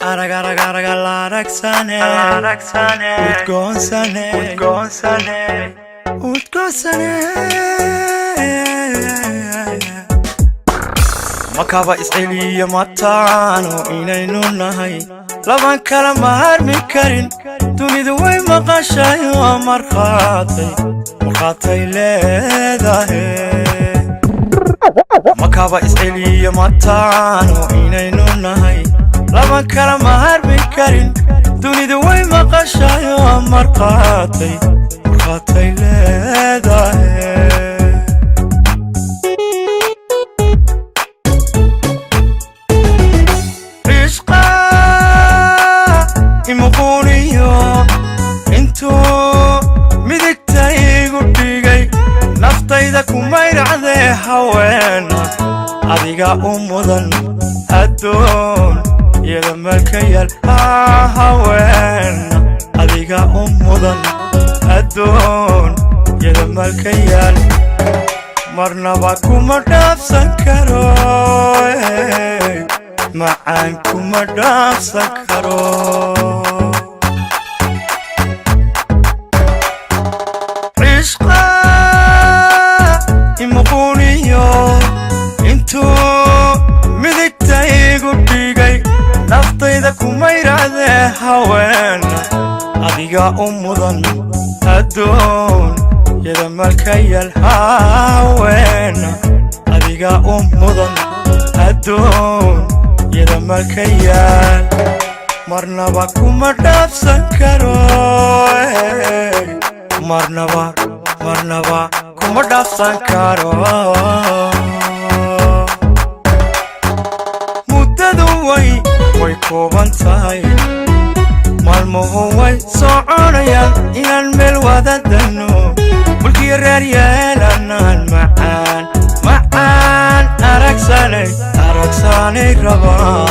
Arag, arag, arag, alla aragsane. Udgoonsane, udgoonsane, udgoonsane. Makaba isceliya mataano inaynu nahay laban kala maarmi karin. Dunidu way maqashayo, markhaatay, markhaatay leedahay. Makaba isceliya mataano inaynu nahay laban kala maarmi karin. Dunidu way maqashayo, markhaatay, markhaatay leedahay. Ishqa imuquuniyo intuu midigta igu dhigay, naftayda kumayracdee. Haweena adiga u mudan addoon iyada meelka yal. Haweena adiga u mudan addoon iyada meelka yaal. Marnaba kuma dhaafsan karo, macaan kuma dhaafsan karo. Cishqa imuquuniyo intuu midigta igu dhigay, naftayda kumayracdee. Haweena adiga u mudan addoon yada malka yal. Haweena adiga u mudan addoon yada malka yaal. Marnaba kuma dhaafsan karo, marnaba, marnaba kuma dhaafsan karo. Muddadu way kooban tahay, maalmuhu way soconayaan. Inaan meel wadadano, mulkiyo reer yeelanaan, macaan, macaan aragsanay, aragsanay rabaa.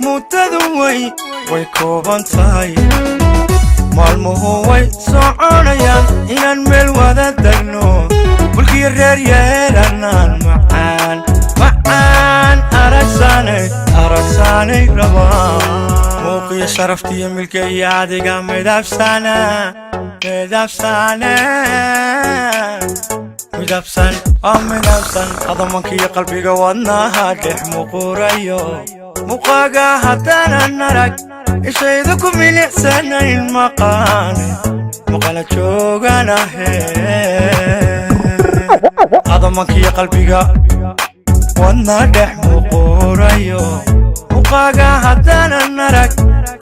Muddadu way kooban tahay, maalmuhu way soconayaan. Inaan meel wada degno, mulkiyo reer yeelanaan, macaan, macaan aragsanay, aragsanay rabaa. Muuqiyo sharaftiyo milka iyo adiga midabsana, midabsane, midabsan oo midabsan. Adamankiyo qalbiga wadnaha dhex muqurayo, muqaaga haddaanan arag, ishaydu ku milicsanayn, maqaane maqala jooganahe. Adamankiyo qalbiga wadna dhex muqurayo, muqaaga haddaanan arag,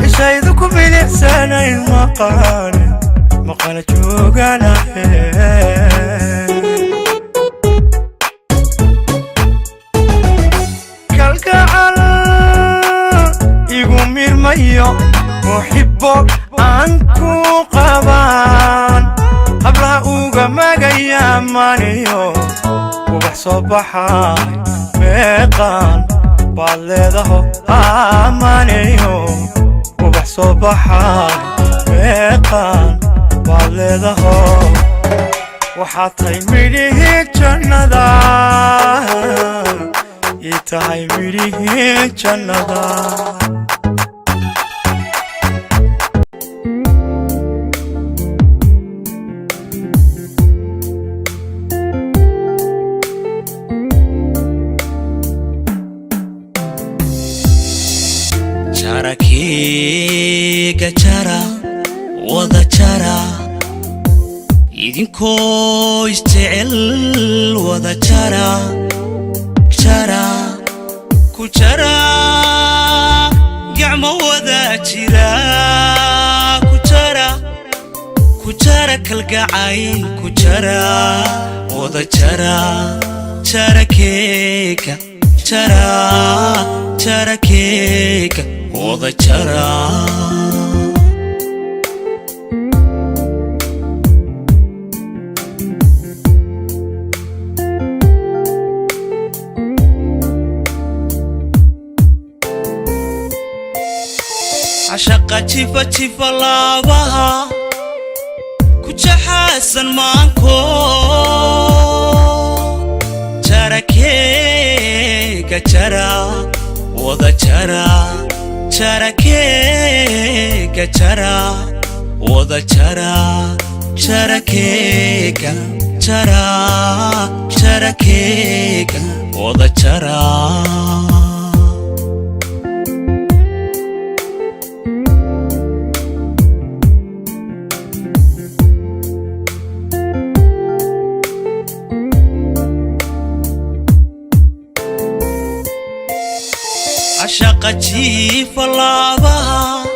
ishaydu ku milicsanayn, maqaane maqala jooganahe. Kalgacal igu mirmayo, muxibbo aan ku qabaan, hablaha uga magaya maniyo ubax soo baxay. Meeqaan baad leedaho amaniyo ubax soo baxay, meeqaan baad leedaho. Waxaad tahay midhihii jannada, ii tahay midhihii jannada. Jarakeega jara, wada jara, idinkoo isjecel wada jara, jara ku jara, gacmo wada jira ku jara, ku jara kalgacayl ku jara, wada jara. Jarakeega jara, jarakeega wada jara. Cashaqa jifa jifa laabaha ku jaxaasan maanko. Jarakee. Keega jara, wada jara, jara keega jara, wada jara, jara keega jara, jara keega wada jara. Cashaqa jiifa laabaha